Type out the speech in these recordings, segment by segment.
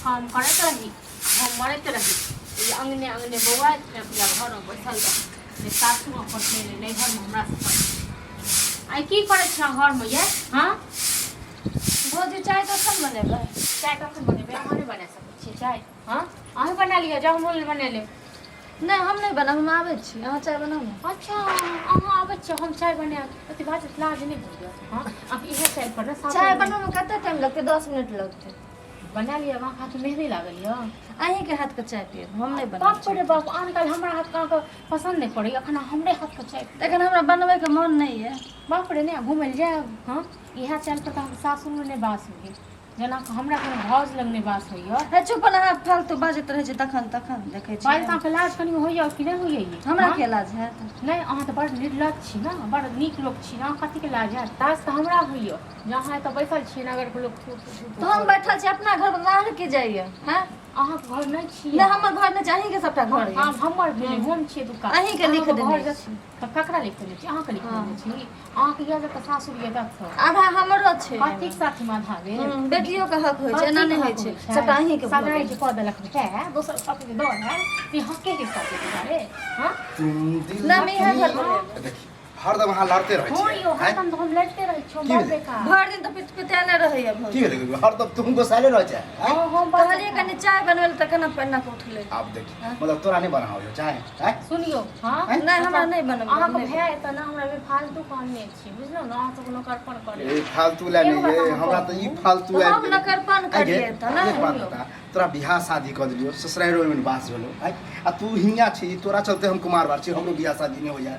काम करैत रही, हम मरैत रही, ई अङ्गने अङ्गने बौआइत अपना घरमे बैसल रही। ने सासुमे पटने ने नैहरमे हमरासँ पटने। आइ की करै छह घरमे ये? हँ भौजी, चाय कखन बनेबै? चाय कखन बनेबै? अहाँ नहि बना सकै छियै चाय? हँ, अहीं बना लिअ, जाउ, हम बना लेब। नहि, हम नहि बनाब, हम आबै छी, अहाँ चाय बनाउ ने। अच्छा, अहाँ आबै छियै, हम चाय बनायब। ओते बात लाज नहि होइए? हँ, आब इएह चाय पर ने सासुर चाय बनबैमे कते टाइम लगतै? 10 मिनट लगतै। बना लिअ, अहाँके हाथमे मेहंदी लागल यऽ। अहीँके हाथके चाय पियब, हम नहि बनाब। बाप रे बाप, आन काल हमरा हाथके अहाँके पसन्द नहि पड़ैए, एखन हमरे हाथके चाय पियब। एखन हमरा बनबैके मन नहि यऽ। बाप रे, नहि घुमै लए जायब? हँ, इएह चालि पर तऽ अहाँके सासुरमे नहि बास होइए, जेना हमरा कोनो भाउज लग नहि बास होइए। हे, चुप ने, अहाँ फालतू बाजैत रहै छी तखन तखन देखै छी। बाजैत अहाँके लाज कनि होइए कि नहि होइए ई? हमरा हँ? के लाज हैत? नहि, अहाँ तऽ बड़ निर्लज छी ने, बड़ नीक लोक छी ने, अहाँ कथीके लाज हैत? लाज तऽ हमरा होइए जे अहाँ एतऽ बैसल छियै, नगरके लोक थू थू थू थू। तऽ हम बैठल छी अपना घरमे, अहाँके के जाइए? हैं? अहाँके घर नहि छी? नहि, हमर घर नहि छै, अहीँके सबटा घर यऽ। हँ, हमर भेलै, हम छियै दुका। अहीँके लिख अहाँके देने घर छी। तऽ ककरा लिख देने छी? अहाँके लिख देने छी? अहाँके यऽ जतऽ सासुर यऽ ततऽ। आधा हमरो छै। कथीक साथीमे आधा भेल? बेटियो के हक होइ छै, एना नहि होइ छै, सबटा अहीँके भऽ सगाई गेल। जे कऽ देलक है, दोसर हक जे दऽ है, से हके हिस्सा के दुआरे। हँ। तुम दिल नहि, हम इएह घर बनेबै। देखी, हरदम अहाँ लड़ते रहै हँ छियै। यौ। आँय? हरदम तऽ हम लड़िते रहै छी, हम की बड़ भेलै? बेकार। भरि दिन तऽ पित पिताले रहैया की भौजी। भेलै? हरदम तुम गोसाइले रहै छै, आँय? हँ, हम बड़ कहलियै बेकार। कनि चाय बनबै लए तऽ केना पेना कऽ उठलै। आब देखी, मतलब तोरा नहि बनाबै हो चाय, आँय? सुनियौ, हँ। आँय? नहि, हमरा नहि बनबै। अहाँके नहि। भाय एतऽ ने हमरा फालतू कहने छी, बुझलहुँ ने? अहाँ सब नौकरपन करै। ए फालतू लए एगो नहि बात ये, अहाँ हमरा तऽ ई कहू। फालतू तऽ आबि हम गेलै। नकरपन आँय गे, करियै तऽ ने। एक बात बता, तोरा बियाह शादी कऽ देलियौ, ससुराइरो मे बास भेलौ, आँय? आ तू हियाँ छी, तोरा चलते हम कुमार बार छी, हमरो बियाह शादी नहि होइया,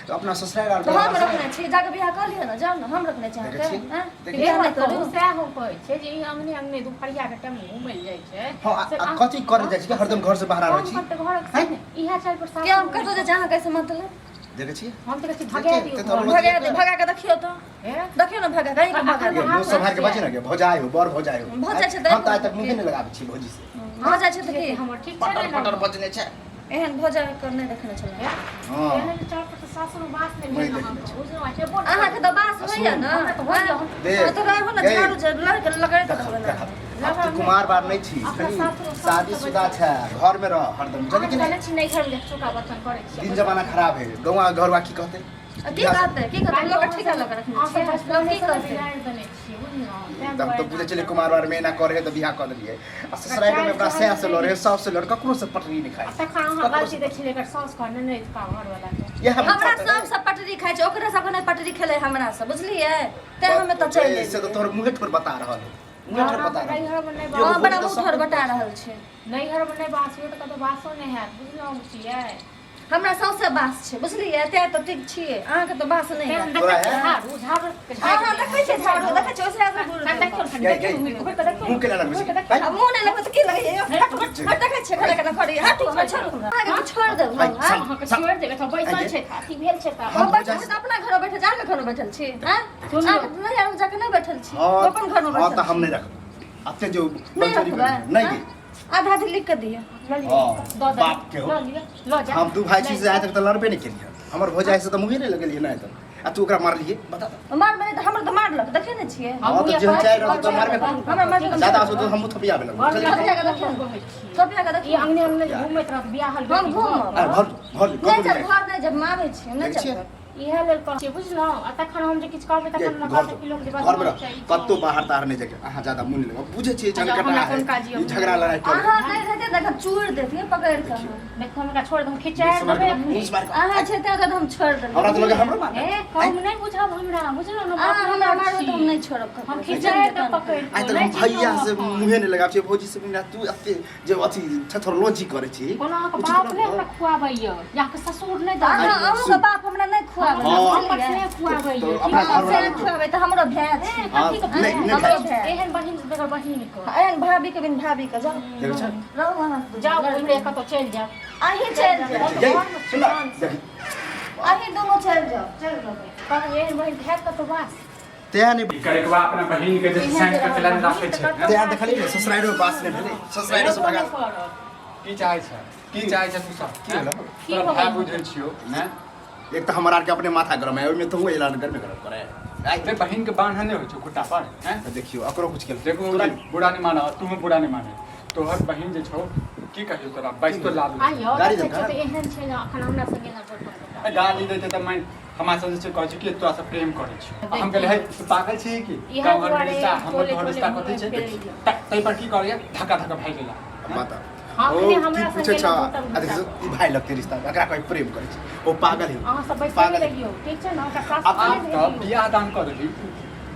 तऽ अपना ससुरारि आर तऽ हम रखने छी, जाके बियाह कऽ लिअ ने, जाउ ने, हम रखने छी देखै अहाँके? छी? आँय? देखै बियाह एगो नहि बात करू। कहू, सएह हम कहै छियै जे ई अंगने अंगने दुपहरिया के टाइम घूमै लए जाइ छै। हँ, से आ कथी करै जाइ छी? हरदम घर से बाहर हम रहै छी। कते घरक से ने, इएह चालि पर के हम सासुर कतौ जाइ छी अहाँ कैसे मतलब? देखै छी? हम तऽ कहै छी भगा दियौ ते तोरा घर। भगा दे, भगा के देखियौ तऽ। हे? देखियौ ने भगा कहीं के भगा गे, दे। मुँह सम्हारि के बचे ना गे, भौजाइ हो, बड़ भौजाइ हो। भौजाइ छै तऽ हम तऽ आइ तक मुँहे नहि लगाबै छी भौजी से। भऽ जाइ छै तऽ की? हमर ठीक छै पटर ने? पटर बजने छै। एहन भऽ के नहि देखने छलहुँ। हँ। एहन चार पर तऽ सासुर बास नहि नहि भेल देखने अहाँके, छी। बुझलहुँ? आ हेबो नहि। अहाँके तऽ बास होइया ने? हमरा तऽ होइया, हम देख, हँ, तऽ रहू ने। गई। झाड़ू झाड़ू लड़के लगैत देखब, रहबै ने। देखब। आब तू कुमार बार नहि छी, अपना कनी सासुर शादीशुदा छै, घर में रह हरदम, अहाँ जानी कि जानै नहि? छी नैहर मे चोखा बर्तन करै छियै। दिन जमाना खराब है, गौआ घरवा की कहते? आ की कहतै? की कहतै? लोक ठीका लऽ कऽ रखने अहाँ छियै, सब लोक की बचपने सँ कहतै? बिगाड़ि देने छियै, बुझलहुँ? तें हम तऽ दुआरे बुझै छलियै कुमार बार में एना करे है तऽ बियाह कऽ देलियै, आ ससुरारि में अपना सैह से लड़े, सास से लड़े, ककरो से पटरी नहि खाइ। आ तखन अहाँ गलती दै छलियै एकर साउस कहने नहि का घरवला के। इएह हमरा सब सब पटरी खाइ छै, ओकरा सबके नहि पटरी खेलै हमरा सब, बुझलियै? तें हम एतऽ चलि से तऽ एलियै। तोहर मुँहे ठोर बता रहल है, मुँहे ठोर बता रहल है। नैहरमे नहि एगो हँ, बड़ा बोली तऽ मुँह सब ठोर बता रहल छै। नैहरमे नहि बास होइए तऽ कतौ बासो नहि हैत, बुझलहुँ छियै? हमरा सौंसे बास छै, बुझलियै? तें तऽ ठीक छियै, अहाँके तऽ बास नहि तें है। तोरा देखै छियै है? झाड़ू, झाड़ू के झाड़ि अहाँ देखै छियै झाड़ू, देखै छियै ओसरा से बुढ़। देखियौ ने, गई, देखियौ, गई। घुरि कऽ देखियौ। मुँह केना लगबै घुरि छी? कऽ देखियौ। आ मुँह नहि लगबै तऽ की लगैया? हट हट, देखै छियै केना केना करैया। हटू हमरा, छोड़ू हमरा, अहाँके छोड़ि देब हम? आँय? अहाँके छोड़ि देबै तऽ बैसल छै तऽ अथी भेल छै तऽ हम बैठल छी तऽ अपना घर बैठल छी, अहाँके घर बैठल छी? आँय? सुनियौ। अहाँके तऽ नहि हम जाके नहि बैठल छी। हँ। अपन घरमे हँ, बैठल तऽ हम छी। नहि रखबै अते जो नहि बलजोरी रखबै? करै नहि गे। आधा आधी लिख कऽ दिअ। लऽ लिअ, हँ, दऽ देबै। बाप के हो। लऽ लिअ, लऽ जाउ। हम दू भाई छी से आइ तक तऽ लड़बे नहि केलियै। हमर भौजाइ से तऽ मुँहे नहि लगेलियै नहि तक, आ तू ओकरा मारलियै, बता तऽ। मारबै तऽ हमर तऽ मारलक, देखै नहि छियै? हँ, तऽ जेहन चाहि रहल तऽ मारबे करतौ। हमरा मारलक। ज्यादा असो तऽ हमहूँ थपियाबे लगबै। चल। थपिया कऽ देखियौ, थपिया कऽ ई देखियौ। अंगने अंगने घूमैत रहत बियाहल हम बेटी। घूमब। आ घर घर नहि कतौ चल नहि। घर नहि, जब मारै छियै नहि। देखै छियै? चलबै। इएह लेल कहै छियै, बुझलहुँ? आ तखन हम जे किछु कहबै ये, तखन हमरा घर कहतै कि लोक जे घर में बदमाश रह छै, ई छै। कतौ बाहर ताहर नहि जाके। अहाँ ज्यादा मुँह नहि लगाउ, बुझै छियै। अच्छा, झगड़ा हमरा है कोन काज यऽ? ई झगड़ा लड़ाइ कर। अहाँ नहि रहते तऽ एखन चूड़ देतियै पकड़ि कऽ हम। देखो, हम एकरा छोड़ि दम खिचारि देबै अखने। मुँह मारि कऽ। अहाँ छै तेँ तऽ हम छोड़ि देलियै। हमरा तऽ लगे हमरो मारतै। ए, कम नहि बुझब हमरा, बुझलहुँ ने? अहाँ बाप हमरा रे, मारबै तऽ हम नहि छोड़ब हम ककरो। खिचारि देब पकड़ि आइ कऽ। तक नहि हम भैया चिन्हब से अपन। मुँहे नहि लगाबै छियै, भौजी से बिना। तू एते जे अथी थेथरोलॉजी करै छी। कोनो अहाँके उचित बाप रहल? नहि हमरा खुआबैया जे अहाँके ससुर नहि दऽ अहाँ सुन। अहूँके बाप हमरा नहि खुआबै। हँ। हमर से खुआबैया। तो अपना हँ, घरवाला से खुआबै तऽ हमरो भाय छै। हँ, कथी के नहि नहि हमरो खाइ छी। भाय। एहन बहिन बेगर बहिन के। एहन भाभी के बिन भाभी के जाउ। देखै छ। रहू अहाँ। जाउ, उम्हरे कतौ चलि जाउ। अहीं चलि जाउ। गई, सुन ना, देखी। अहीं दुनू चलि जाउ, चलि जाउ। कहलहुँ एहन बहिन हैत कतौ बास? तें नहि। ई करेकवा अपना बहिन के जे साइन के चला राखै छै। तें देखलियै ने, ससुराइरो बास नहि भेलै, ससुराइरो से भगा। की चाहै छै? की चाहै छै तू सब? की भेलौ? की तोरा भऽ भाय गेल? बुझै छियौ ने। एक तऽ हमर आरके अपने माथा गरम है, ओहिमे तू एला गरमे गरम करे। आइ ते बहिन के बान्ह नहि होइ छै खुट्टा पर हैं? तऽ देखियौ, ओकरो कुछ केलकै। देखो, तोरा बुरा नहीं माना, तू बुरा नहीं माने। तोहर बहिन जे छौ की कहियो तोरा बैसतो लाल आइयो गाड़ी देखै देलका? छियै तऽ एहन छै ने अखन हमरा संगे ना बैठल गाली दैते तऽ मान हमरा सब जे छै कहै छै कि तोरा से प्रेम करै छी आ हम कहलियै हे तू पागल छी की इएह गाँव घरमे दुआरे रिश्ता हमर टोले तोहर रिश्ता टोले कथी छै मुँह फेरैया। ताहि पर की करैया धक्का धक्का भागि गेला बता हाँ, ओ अखने की हमरा पूछै संगे छ घुटम आ देख घुटा। ई भाई लगते रिश्ता एकरा कोई प्रेम करै छै ओ पागल है अहाँ सब बैसल पागल है। रहियौ ठीक छै ने ओकरा सास आब तऽ बियाह दान कऽ देली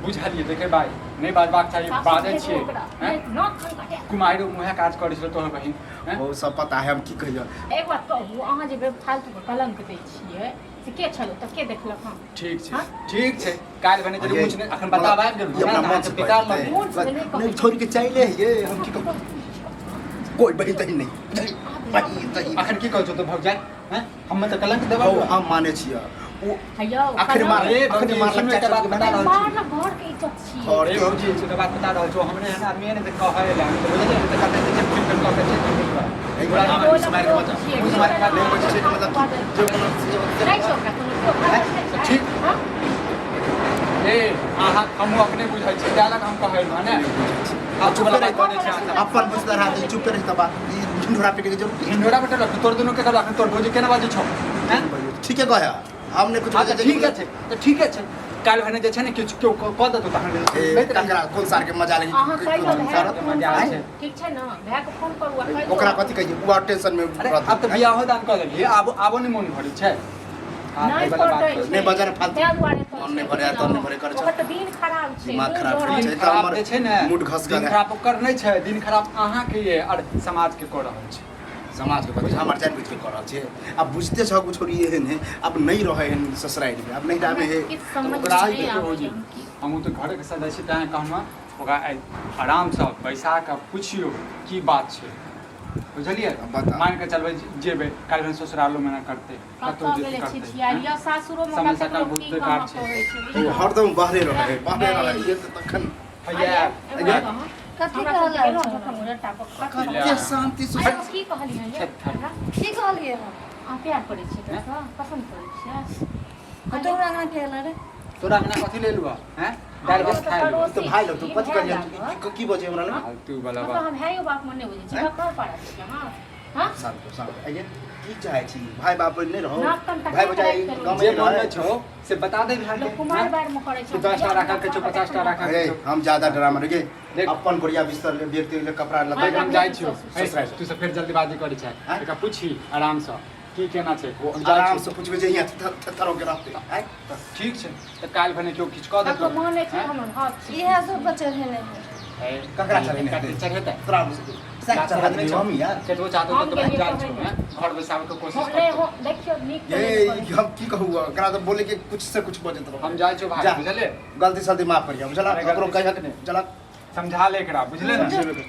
बुझलियै देखे भाइ नहि बाजबाक चाही बाजै छियै हैं? कुमारि मुँहे काज करै छलै तोहर बहिन हैं? ओ सब पता है हम की कहियो एक बात कहू अहाँ जे फालतू के कलंक दै छियै से के छल तऽ के देखलक हँ ठीक छै हाँ? ठीक छै काल्हि भने जरूर कुछ नहि अखन बताब आबि गेल ई अपना मन से बेकार कहै लग मन से नहि कहै। नहीं छोड़ के चले ये हम की कहू कोई बहिन तही नहीं बुझलियै? बहिन तही अखन की कहै छौ तो भौजाइ हैं हम तऽ कलंक देबा हौ हम माने छियै ओ हैयौ आखिर मार ए, आखिर भौजी, मारलक सुनू एकटा चारि बात सौ बता रहल छी। मारलक घर के इज्जत छियै घर ए भौजी एकटा बात बता रहल छौ हमरे एहन आदमी है ने तऽ कहै लए हम तऽ बुझलियै ने तऽ कतै जे फिर फिर कऽ के चलि गेल एहि बार टोलक मारि के लोक बचा छियै, मुँह मारि के नहि बचै छै मतलब कि जे नहि छै ओकरा कोनो केओ भागल नहि छै। ठीक। हँ? ए अहाँ हमहूँ अपने बुझै छी तैं लए हम कहै रहौं ने आब चुप वाला रह बात बजै छी अहाँ सब। अपन बुझदार हाथ चुप रही तब बात ई ढिंढोरा पीटे के जरूरत ढिंढोरा पटेल तोर दुनू के कहलक तोर भौजी केना बाजै छौ हैं ठीके कहया हम नहि कुछ अच्छा ठीक छै तऽ ठीके छै काल्हि भने जे छै ने किछु केओ कऽ देतौ तहन ए लैत रही। ककरा कोन सार के मजा लगी अहाँ कहियौ भायके फोन मजा करू। छै। ठीक छै ने भायके फोन करू आ कहियौ। ओकरा कथी कहिए ओ आर टेंशन में अरे रहतै। आब तऽ बियाहो दान कऽ देलियै आब आबो नहि मोन भरै छै हाँ, नहि एहि वाला बात पटै करू। छै। नहि बजार फालतू। ताहि दुआरे तऽ मन नहि छै, भरै तन नहि भरै करै छै। ओकर तऽ दिन खराब छै दिमाग मुँह खराब जोड़ल छै। दिन तऽ खराब हमर जे छै ने मूड घसकल दिन है। खराब ओकर नहि छै दिन खराब अहाँके ये आओर समाजके कऽ रहल छै समाज के बच्चा हमर जान बुझ के कर रहल छै अब बुझते छौ कुछ छोड़ी एहन है अब नहीं रहे हन ससुराल में अब नहीं जामे है किछु समझ ओकरा नहि देखियौ आबै भौजी, छै की। हमहूँ तऽ घरेके सदस्य छी तैँ कहलहुँ ओकरा आइ आरामसँ बैसा कऽ पुछियौ की बात छै बुझलियै बता। मान कऽ चलबै जेबै काल्हि भन ससुरालोमे एना करतै कतहु कतऽ जेतै गेलै करतै छिछियाल या सासुरोमे समय ओकरा सकल ककरो बहुत की बेकार कहाँ छै। कहै छै ओ बुझलियै? हरदम बाहरे रहे बाहरे रहे ये तऽ तखन हैया एम्हर कहाँ? कथी हमरा कहल सबके गेलहुँ छै? झूठा मूठा टापक कथी कते शांति से अरे की कहलियै ये हमरा? की कहलियै हम अहाँ प्यार करै छियै एकरासँ पसन्द करै छियै हम तोरा अंगना खेल रे तोरा अंगना कथी ले लुआ हैं दालि भात खाय लुआ तऽ भाई लग तू कथी करिया की की बजे हमरा लग फालतू वाला मतलब बात हम है बाप मन नहि बुझै छी ककर पारा छी अहाँ हाँ शांत हो, शांत आइए की चाहे छी भाई बाप नहि रहो नाक कान भाई बजाई तकैत गाँव जे में मन रहे में छौ से बता दे भाई लोक कुमार बार में करै छै 10 टा राखऽ के छौ 50 टा राखऽ के अरे छौ हम ज्यादा ड्रामा रे देख। अपन गोरिया बिस्तर ले व्यक्ति ले कपड़ा लत्ता देख हम जाइ छियौ ससुराल। तू सब फेर जल्दीबाजी करै छै आँय? एकरा पूछी आरामसँ की केना छै हम जाइ आराम छियौ। से पूछबे जे यहाँ थर के रहते आँय? ठीक छै तऽ काल्हि भने केओ किछु कऽ देतौ ककरो मानै छै हमर हक छै इएह सब पर चढ़ेने है ककरा चढ़ेने हेतै? चढ़ेतै तोरा साइकिल चढ़ा देबै हम यार केतबो चाहतो हम तऽ गेलियै जाइ छियौ कहै हैं? घर बैसाबे के कोशिश नहि करतौ हो देखियौ नीक तऽ ये नहि करै। हम की कहू एकरा तऽ बोले के कुछ से कुछ बजत रहो हम जाइ छियौ भाई जा। बुझलियै गलती सलती माफ करिया बुझला अरे ककरो गलती- कहक नहि बुझला समझा ले एकरा बुझले ने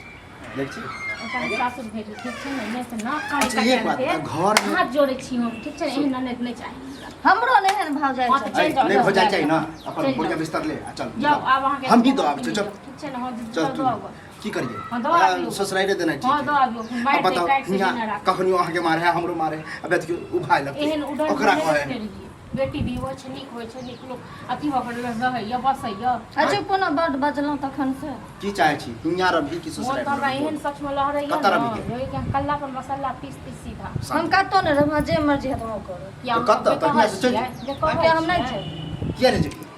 देख छी ओकरा हम सासुर भेजू ठीक छै ने नहि तऽ नाक कान अच्छा, एक बात, काटि घर में- हाथ जोड़ै छी हम ठीक छै ने एहन ननद नहि चाही हमरा हमरो नहि है भाव जाइ हाँ, छै तऽ चलि जाउ, नहीं हो जाउ, जाए चाहिए ना अपन चलि बोरिया जाउ। बिस्तर ले आ चल जाउ आब अहाँके हम भी दो आब चल ठीक छै ने हँ चल दऽ तू आबू। की करिए हाँ, दऽ आबियौ। ससुराइरे देना ठीक हँ है दऽ आबियौ मारि अब दे बताओ काटि से हियां नहि राख कखनियो अहाँके मारे है हमरो मारे है अब देखियो उ भाई लगते एहन उड़न ओकरा नहि कहे रखने रहियै बेटी भी होइ छै नीक होइ छै नीक लोक अथी भऽ कऽ रहैया बसैया अच्छा पुनः बड बजलहुँ तखन से की चाहे छी हियां रही कि मोन ससुराइर तऽ हमरा एहन सच में लहरैया कतऽ ने रही के? जे कि हम कल्ला पर मसाला पीस पीस सीधा हम कतौ नहि रहब जे मर्जी हेतै ओ करू या तऽ कतऽ? तऽ हियां से चलि किया हम नहि छै किया नहीं जेबही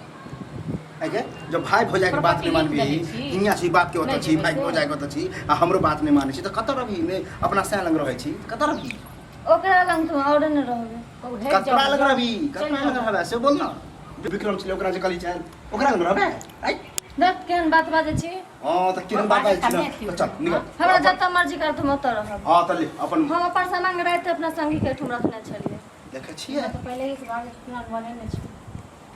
आगे जब भाई भौजाई के बात नहीं प्रॉपर्टी मानबी लिख देने छी। हियां छी बाप के ओतऽ नहि छी जेबै भाई से। भौजाई के ओतऽ छी आ हमरो बात नहीं मानै छी तऽ कतऽ रहबी नहि अपना सैं लग रहै छी कतऽ रहबी ओकरा लग तो और नहि रहबै ककरा लग रहबी ककरा लग रहबै से बोल ना विक्रम छलै ओकरा जे कहली छै ओकरा लग रहबै आइ देख केहन बात बाजै छी हां तऽ केहन बात बाजै छी ने तऽ चल निकल हमरा जतऽ मर्जी करत हम ओतऽ रहब हां तऽ ले अपन हम अपन सामान राति अपना संगी के ओहिठाम रखने छलियै देखै छियै तऽ पहिले ही से बात प्लान बनेने छी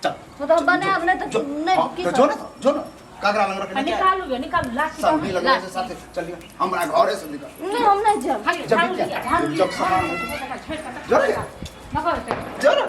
चल तो तऽ बनायब नहि तऽ जो, नहि हाँ, की तऽ जो ने जो ने ककरा लग रखने छै निकालू गे निकालू लाठी संगी लग रहे साथे चलिए हमरा घरे से निकल नहीं हम नहीं जाब खाली जब झाड़ू क्या? लिया झाड़ू जब सामान जो ने नकर जो ने